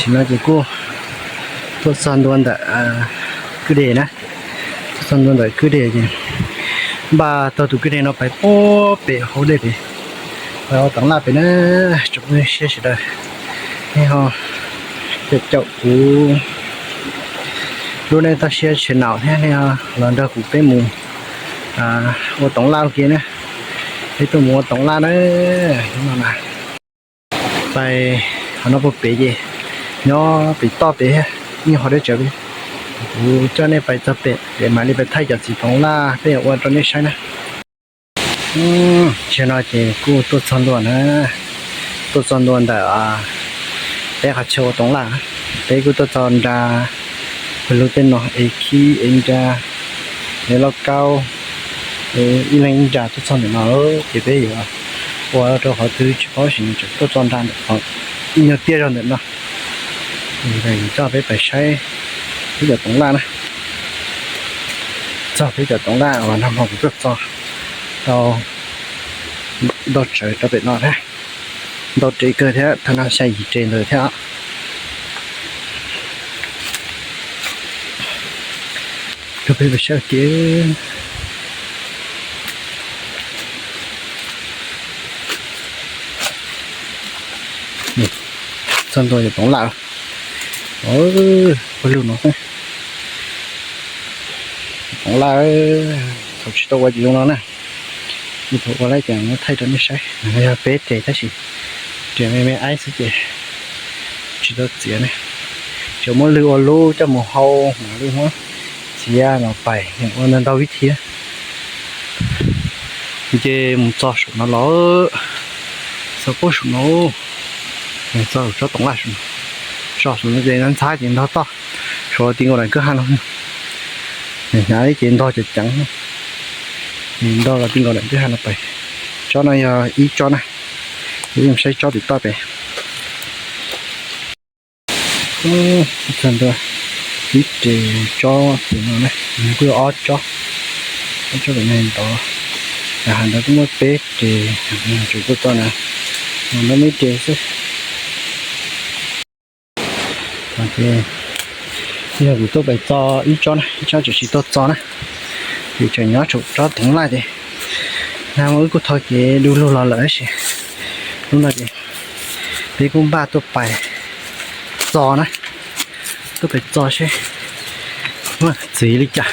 No ces kuj tuaj txog ntua ntawm kwj deg na, tuaj txog ntua ntawm kwj deg ces npaj tau tus kwj deg no pais puag pem hauv dej pem, pais ua toov laj pem na. Tsoom phooj ywg sawv daws, nej ho caum kuv lub neej toj siab tshee naum thiab nej ho los nrog kuv peb mus ua toov laj ua ke na. Peb tuaj mus ua toov laj na, no na. Pais qhov no puag pem ces nyob pem toj pem thiab, nyob qhov deb tsawv pem. Kuv coj nej pais txog pem, pem mam li pais thaij cov txiv toov laj peb yuav ua rau nej saib na. Tam sim no ces kuj tuaj txog ntua na, tuaj txog ntua ntawm peb qhov chaw ua toov laj. Peb kuj tuaj txog nram pawg lug tej no es khib es nra, es lauj kaub, ib leeg ib nra tuaj txog ntawm no. Ces peb yuav ua rau qhov twg tsis paub sim nws tseem tuaj txog nram ntawm qhov ib nyuag tiaj zog ntawm no. Coj peb pais saib peb cov toov laj na. Txog peb cov toov laj uas nag hmo kuv tuaj txo tau ntau tsawv rau pem no thiab, ntau res kawg thiab, thaum no xya yim res ntawd thiab. Rau peb pais saib ua ke. Txog ntua yog toov laj, pawg lug no xwb. Toov laj, thaum tsis tau ua ces zoo no na. Thaum ua lawm ces muab thaij rau nej saib. Yog peb res tab sis res me me aib xwb ces tsis tau txiav ne. Tsuas muab lwg ua lub coj mus hau mam li muab txiav los pais, ua ntau ntau vib thib. Nce mus txog saum no los, txog pub saum no, txog tsob toov laj saum no. Txog saum no ces ntxhab ces ntog toj, suav los ti nkaus daim kwj ha no. Hnyav li ces ntog ceev ceev, ntog los ti nkaus daim kwj ha no pais. Tsob no yog ib tsob na, yeej saib tsob tim toj pem. Txog ntua ib res tsob tim no na, nws kuj yog ob tsob, ob tsob pem no ntov, has ntawd kuj muaj peb res, tsuas kuj txog na, no muaj ib res xwb. Ces yog kuv tuaj pais txo ib tsob na, ib tsob tseem tsis tuaj txo na, ces tseem nyob saum tsob toov laj ces nag hmo wb kuj tho kev du lug los lawm tab sis hnub no ces peb kuj npaj tuaj pais txo na, tuaj pais txo seb muaj txiv li cas.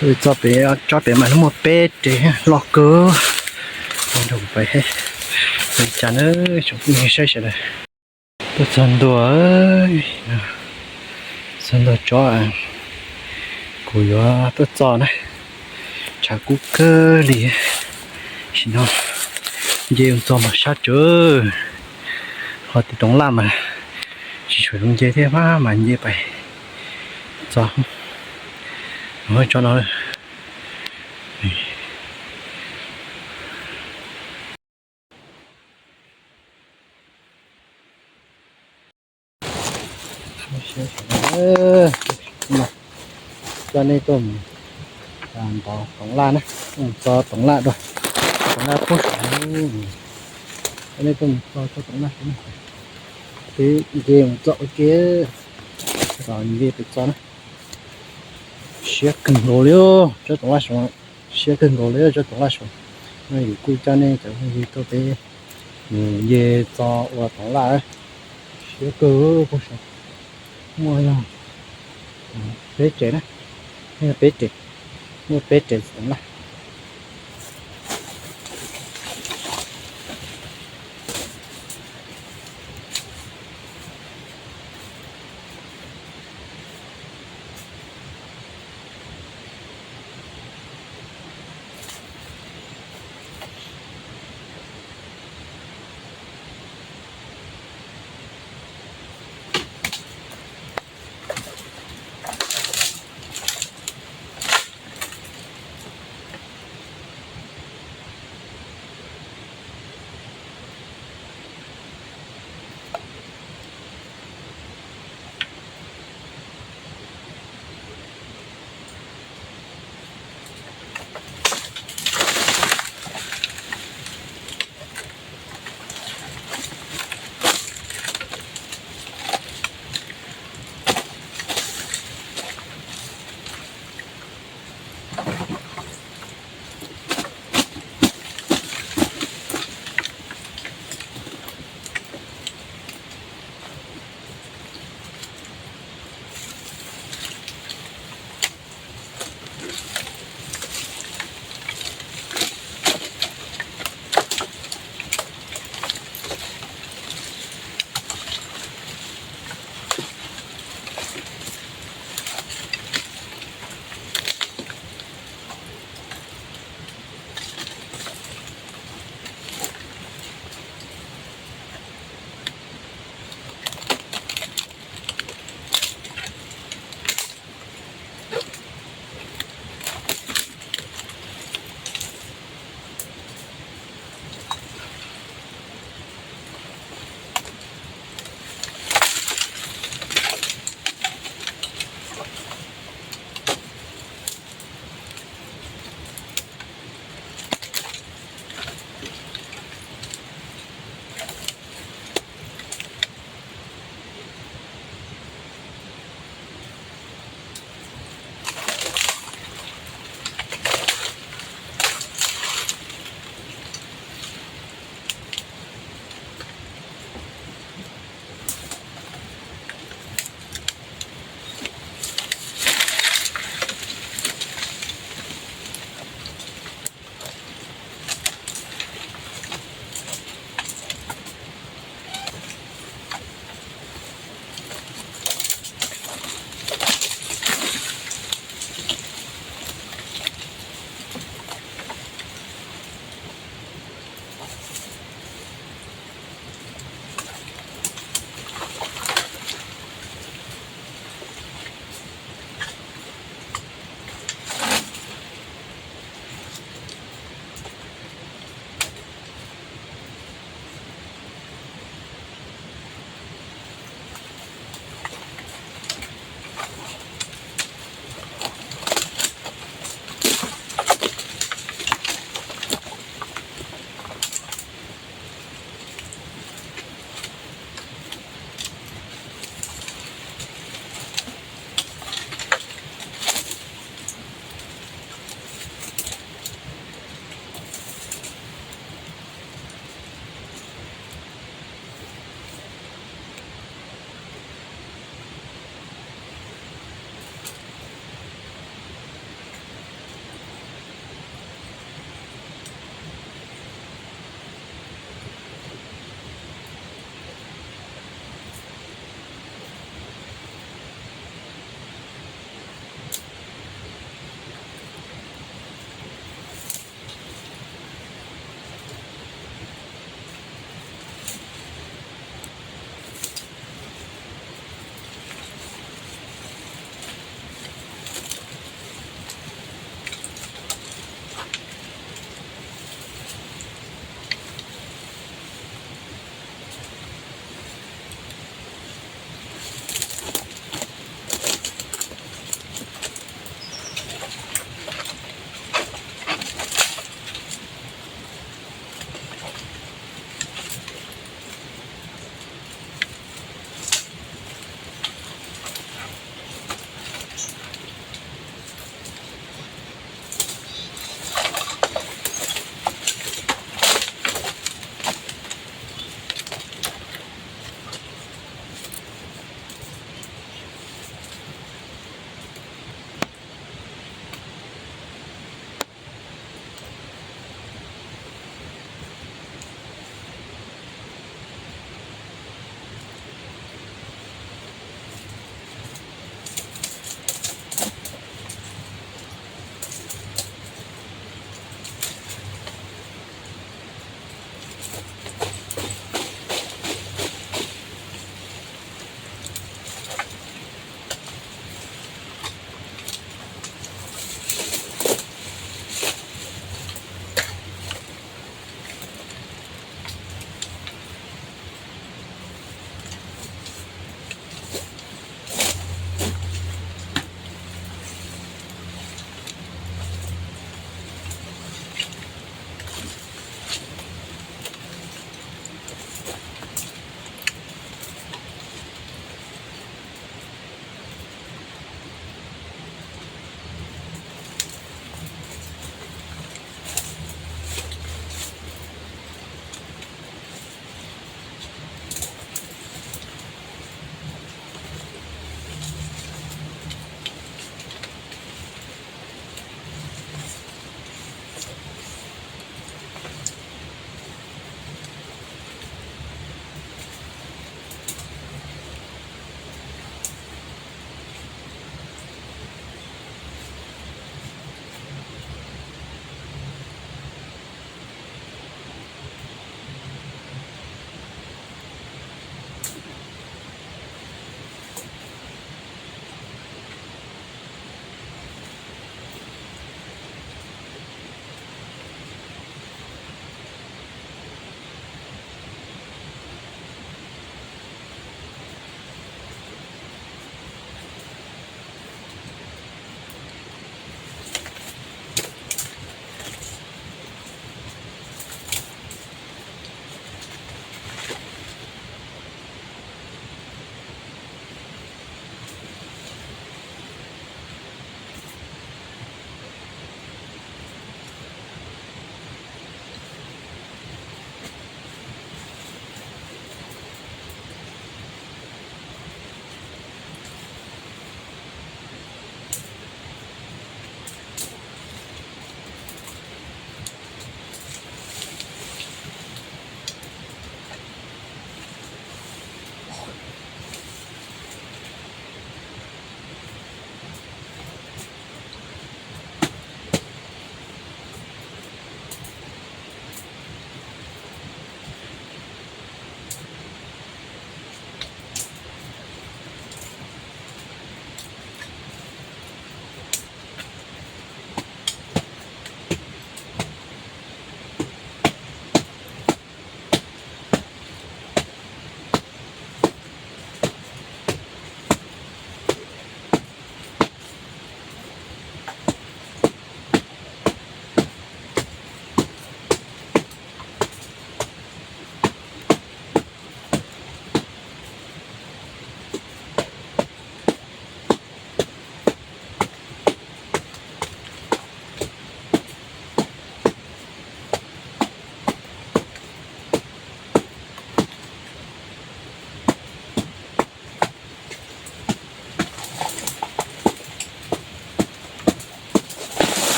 Tuaj pais txo pem tsob pem mas muaj peb res loj kawg. Nrog kuv pais, pais cas na, tsoom phooj ywg saib sawv daws. Tuaj txog ntua, txog ntua tsob kuv yuav tuaj txo na, tshav kub kawg li. Tam sim no nce mus txog mas sab tsawv, ho tiv toov laj mas tsis tshua zoo nce thiab, mas nce pais txog tsob no. Coj nej tuaj mus ntov toov laj na, tuaj mus txo toov laj dua, toov laj pub saum, coj nej tuaj mus txo tsob toov laj saum no. Peb nce mus txo ua ke, nce pem txo na. Siab kawg nkaus li, tsob toov laj saum, siab kawg nkaus li tsob toov laj saum. No yus kuj coj nej cov phooj ywg tuaj peb nce txo ua toov laj, siab kawg pub saum. Muaj yog peb res na, muaj peb res, muaj peb res toov laj.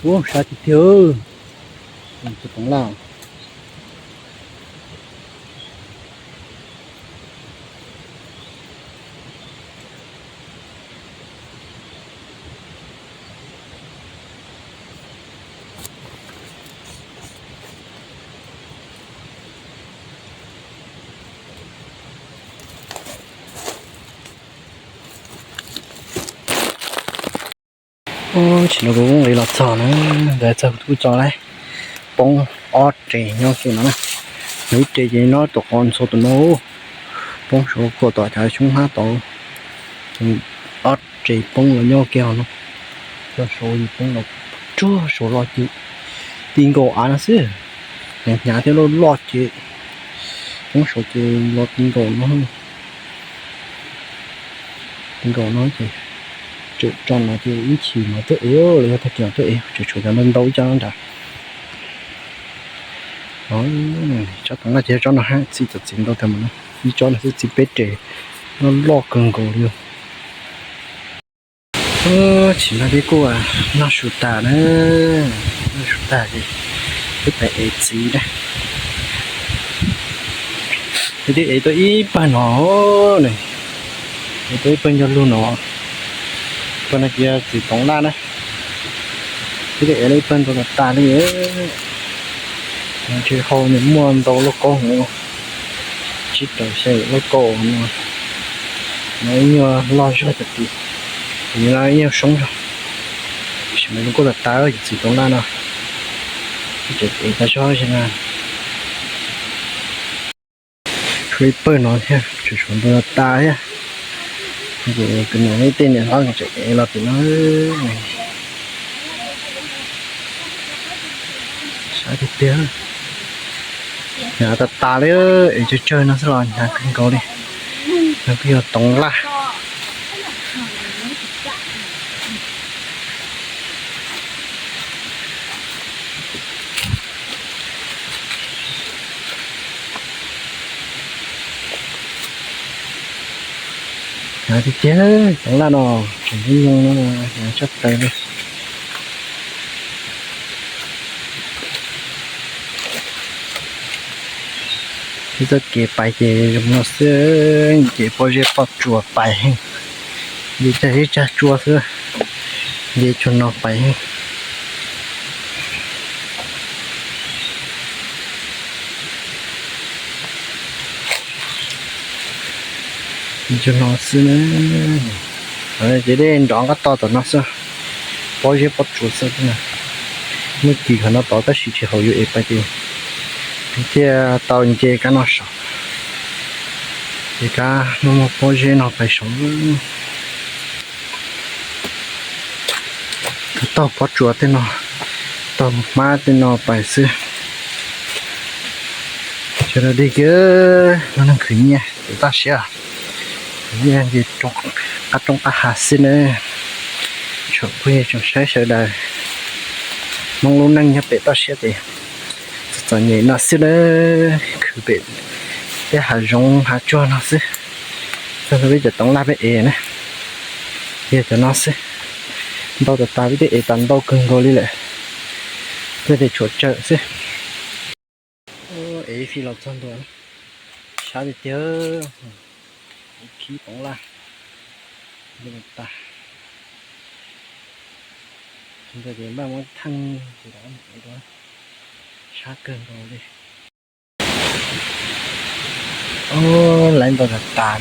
Ub, sab tiag tiag, tus toov laj. Ub, tsis nrog kuv nqis los txog na, ntawd txog kuv tub tso lawm, poob ob res nyob kiag no na. Nws ib res ces nyob tom qhov ntxhua tus no, poob saud kuj tom cov xyoob hnab tod, ob res poob los nyob kiag no. Cov saud poob los tsuag saud los ces ti nkaus av no xwb, hnyav hnyav thiab loj loj ces poob saud ces los ti nkaus no. Ti nkaus no ces tseem tso no ces ib chim mas tuaj ev los yog tag kis tuaj ev, tseem tshuav cov ntau ntau ib co nrad. Tsob toov laj ces tsob no hab txi txom txiv ntau tag mas no, ib tsob no xwb txi peb res, loj loj kawg nkaus li. Tsis nrog peb kuj noj su tas na, noj su tas ces peb pais ev txiv na. Peb twb ev tau ib pawg no, ev tau ib pawg nyob lug no, pawg no ces yog txiv toov laj na. Peb twb ev tau ib pawg ntau tas tas li. Ntshe hauv nws muaj ntau lauj kaub hov, tsib rau xya yim lauj kaub no, no ib nyuag loj zog cov tid, ib nyuag soob zog. Tab sis mas zoo nkauj tas tas yog txiv toov laj no, tseem ev tau zog xwb na. Tshuav ib pawg no thiab, tseem tshuav ntau tas thiab. Ces kuv niam ib tej niam hlob tseem ev los tim no. Sab tiag tiag, hnyav tas tas li, ev tsawg tsawg no xwb los hnyav kawg nkaus li. No kuj yog toov laj. Hnyav tiag tiag, toov laj no tseem hnyav nyoos no, hnyav tshaj plaws li. Peb txoj kev pais ces zoo no xwb, ces pob zeb pob tsuas pais, nce tsag zeb tsag tsua xwb, nce tsuag no pais. Tsuag no xwb na, ces dej nrov nqab to tom no xwb, pob zeb pob tsuas xwb na. Muaj kis qhov no tod tab sis tsis haum yus ev pais ces thiaj tau nce kab no saum, ces kab muaj muaj pob zeb no pais saud. Taug pob tsuas tej no, taug hmab tej no pais xwb. Sawv daws dej kiag, muaj neeg khwv nyiaj pem toj siab, khwv nyiaj nce qab roob qab hav xwb na. Tsoom phooj ywg tsoom saib sawv daws, Hmoob lub neej nyob pem toj siab ces txom txom nyem no xwb na, khwv pem tej hav zoov hav tsuag no xwb. Txog ntawm peb cov toov laj peb ev na, yog cov no xwb. Ntau tas tas, peb twb ev tas ntau kawg nkaus li lawm, thiaj li tshuav tsawg xwb. Ev fij los txog ntua, sab tiag tiag, khib toov laj tas. Ntawd ces npaj muab theej ces sab kawg nkaus li. Laiv ntau tas tas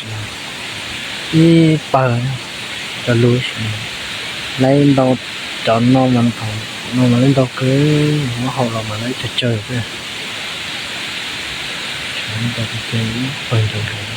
na, ib pawg cov lus, laiv ntau, cov no mas thaum no mas laiv ntau kawg, muab hau los mas laiv tsawg tsawg xwb. Ntau tiag tiag, ib pawg ntau ntau.